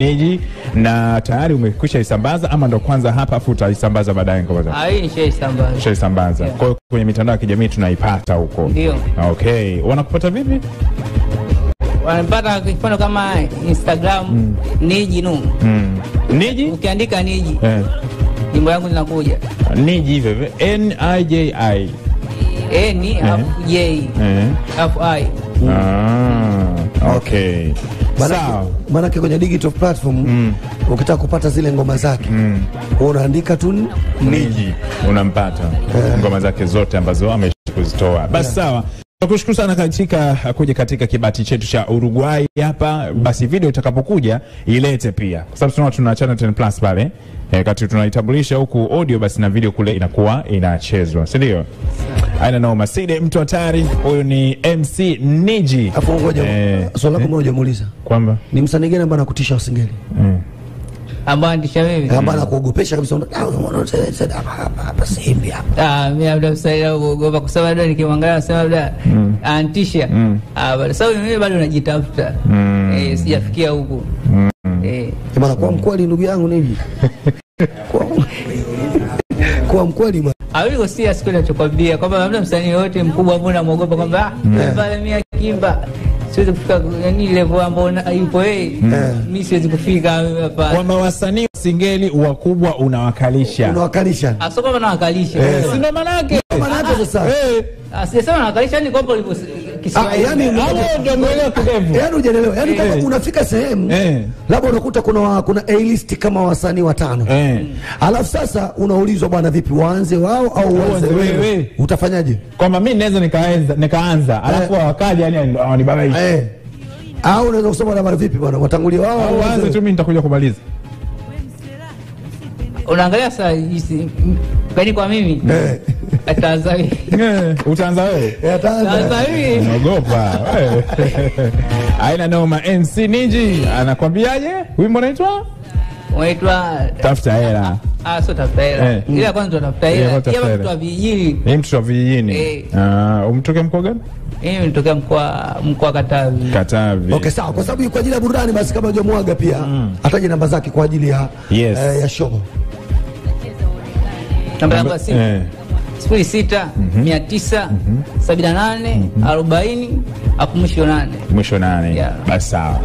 Niji, na tayari umekwisha isambaza ama ndo kwanza hapa afu utaisambaza baadaye ngoma zako? Ah, hii nishaisambaza. Ushaisambaza. Yeah. Kwa hiyo kwenye mitandao ya kijamii tunaipata huko. Ndio. Okay, wanakupata vipi? Wanapata kwa mfano kama Instagram Niji Nu. Niji? Ukiandika Niji jimbo yangu linakuja. Niji hivyo hivyo. N I J I. N alafu J alafu I. Ah, okay. Sawa. Maanake kwenye digital platform ukitaka kupata zile ngoma zake unaandika tu Niji unampata ngoma zake zote ambazo ameshakuzitoa. Basi sawa. Tunakushukuru sana katika kuja katika kibati chetu cha Uruguay hapa. Basi video itakapokuja ilete pia, kwa sababu tunaona tuna Channel 10 Plus pale kati tunaitambulisha huku audio, basi na video kule inakuwa inachezwa, si ndio? Aina noma. Side mtu hatari huyu ni MC Niji. Afu ngoja swali lako moja muuliza. Kwamba ni msanii gani ambaye anakutisha Singeli? Ambaye anatisha mimi? Ambaye anakuogopesha kabisa. Hapa simbi hapa. Ah, mimi labda msanii naogopa kwa sababu labda nikimwangalia nasema labda anatisha. Ah, bado sababu mimi bado najitafuta. Sijafikia huko. Bwana kwa mkweli ndugu yangu Niji. Kwa mkweli bwana. Hawiko si siku ninachokwambia kwamba labda msanii yote mkubwa ambao namuogopa kwamba pale mimi akimba siwezi kufika yani level ambayo yupo yeye. Mimi siwezi kufika hapa. Kwamba wasanii Singeli wakubwa unawakalisha. Unawakalisha. Ah, sio kwamba nawakalisha. Si ndo maana yake. Maana yake sasa. Sijasema nawakalisha ni kwamba ulivyo Kiswahili. Yani ndio umeelewa kidevu. Yaani hujaelewa. Yaani kama unafika sehemu labda unakuta kuna A list kama wasanii watano. Alafu sasa unaulizwa bwana vipi waanze wao au waanze wewe? Utafanyaje? Kwamba mimi naweza nikaanza alafu wakaja yani wanibabaisha. Au unaweza kusema bwana vipi bwana watangulie wao au waanze tu mimi nitakuja kumaliza. Unaangalia sasa hizi gani kwa mimi? Ataanza wewe. Utaanza wewe? Ataanza wewe. Unaogopa. Aina noma. MC Niji anakwambiaje? Wimbo unaitwa? Unaitwa Tafuta Hela. Ah, sio tafuta hela. Ila kwanza tafuta hela. Yeye mtu wa vijijini. Ni mtu wa vijijini. Ah, umtoke mkoa gani? Mimi nitokea mkoa Katavi. Katavi. Okay, sawa. Kwa sababu kwa ajili ya burudani basi kama hujamwaga pia ataje namba zake kwa ajili ya ya show. Namba yangu ya simu 06 900 78 40 alafu mwisho 8. Mwisho 8. Basi sawa.